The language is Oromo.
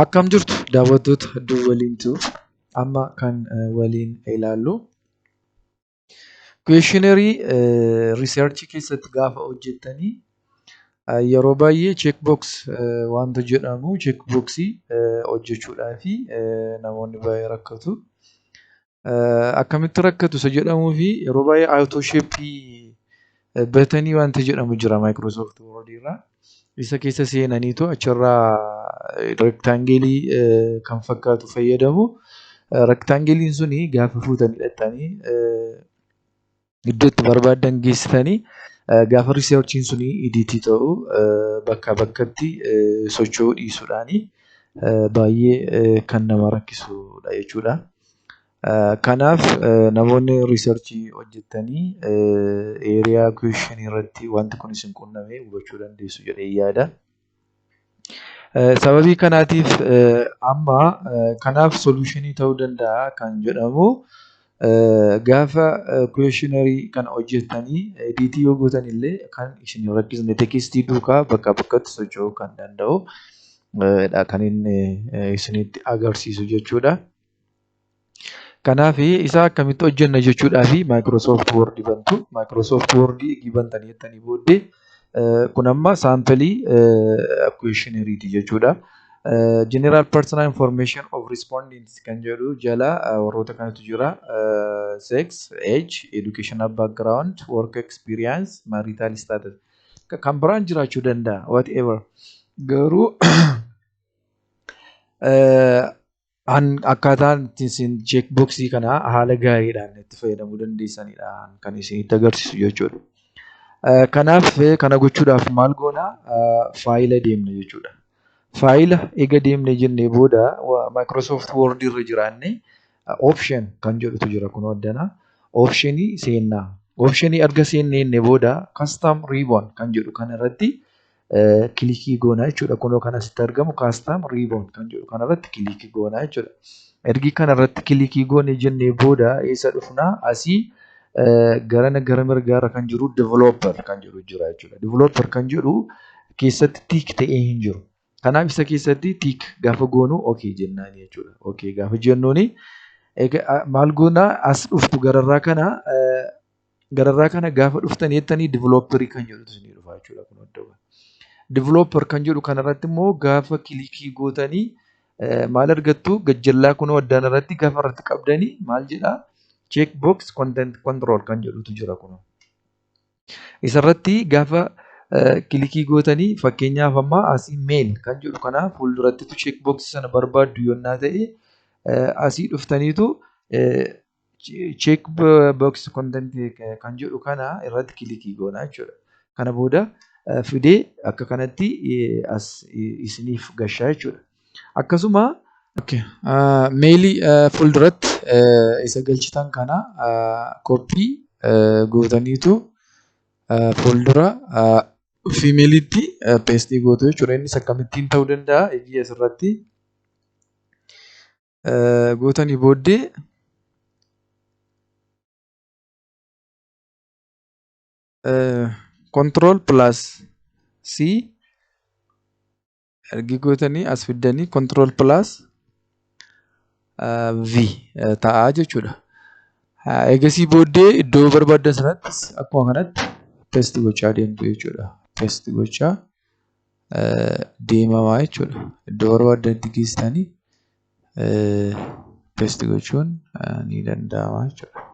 Akkam jirtu daawwattoota Duwwaliintuu amma kan waliin ilaallu questionnaire research keessatti gaafa hojjettanii yeroo baay'ee check box wanta jedhamu check boxii hojjechuudhaaf namoonni baay'ee rakkatu. Akkamitti rakkatu isa jedhamuu fi yeroo baay'ee auto shape batanii wanta jedhamu jira Microsoft Word irraa. Isa keessa seenaniitu achirraa rectangle kan fakkaatu fayyadamu. Rectangle'n suni gaafa fuutanii dhaqxanii iddoo itti barbaaddan geessitanii gaafa researchiin suni edit ta'u bakkaa bakkatti socho'uu dhiisuudhaani baay'ee kan nama rakkisudha jechuudha. Kanaaf namoonni researchii hojjettanii area question irratti wanti kun isin qunname hubachuu dandeessu jedhee yaada. Sababii kanaatiif amma kanaaf solutionii ta'uu danda'a kan jedhamu gaafa questionnaire kana hojjettanii edit yoo gootan illee kan isin hin rakkisne textii duukaa bakkaa bakkatti socho'uu kan danda'u dha kan inni isinitti agarsiisu jechuudha. Kanaaf isa akkamitti hojjenna jechuudhaaf Microsoft Word bantu. Microsoft Word bantanii jettanii booddee kun amma sample questionnaire jechuudha. General Personal Information of Respondents kan jedhu jala warroota kanatu jira. Sex, age, educational background, work experience, marital status. Kan biraan jiraachuu danda'a whatever. Garuu akkaataan isin check boxii kana haala gaariidhaan itti fayyadamuu dandeessanidha kan isinitti agarsiisu jechuudha. Kanaaf kana gochuudhaaf maal goona? File deemna jechuudha. File eega deemne jennee booda Microsoft Word irra jiraanne option kan jedhutu jira kunoo addana. Optionii seennaa. Optionii erga seennee jennee booda custom ribbon kan jedhu kanarratti click goona jechuudha. Kunoo kan asitti argamu custom ribbon kan jedhu kanarratti click goona jechuudha. Ergi kanarratti click goone jennee booda eessa dhufnaa? Asii garana gara mirgaarra kan jiru developer kan jedhu jira jechuudha. Developer kan jedhu keessatti tick ta'ee hin jiru. Kanaaf isa keessatti tick gaafa goonu okay jennaan jechuudha. Okay gaafa jennuuni maal goonaa as dhuftu gararraa kana gaafa dhuftanii jettanii developerii kan jedhutu isinii dhufa jechuudha. Kun iddoo kana. Developer kan jedhu kanarratti immoo gaafa click gootanii maal argattu? Gajjallaa kunoo addaan irratti gaafa irratti qabdanii maal jedhaa? Check box content control kan jedhutu jira kunoo. Isarratti gaafa click gootanii fakkeenyaaf amma asii male kan jedhu kana fuuldurattitu check box sana barbaaddu yonnaa ta'e asii dhuftaniitu check box content kan jedhu kana irratti click goona jechuudha. Kana booda fidee akka kanatti as isiniif gashaa jechuudha. Akkasuma male fuulduratti isa galchitan kana copy gootaniitu fuuldura femaleitti paste gootu jechuudha. Innis akkamittiin ta'uu danda'a? Eegii asirratti gootanii booddee control plus C ergi gootanii as fiddanii control plus V ta'a jechuudha. Eegasii booddee iddoo barbaaddan sanatti akkuma kanatti paste gochaa deemtu jechuudha. Paste gochaa deemamaa jechuudha. Iddoo barbaaddanitti geessitanii paste gochuun ni danda'ama jechuudha.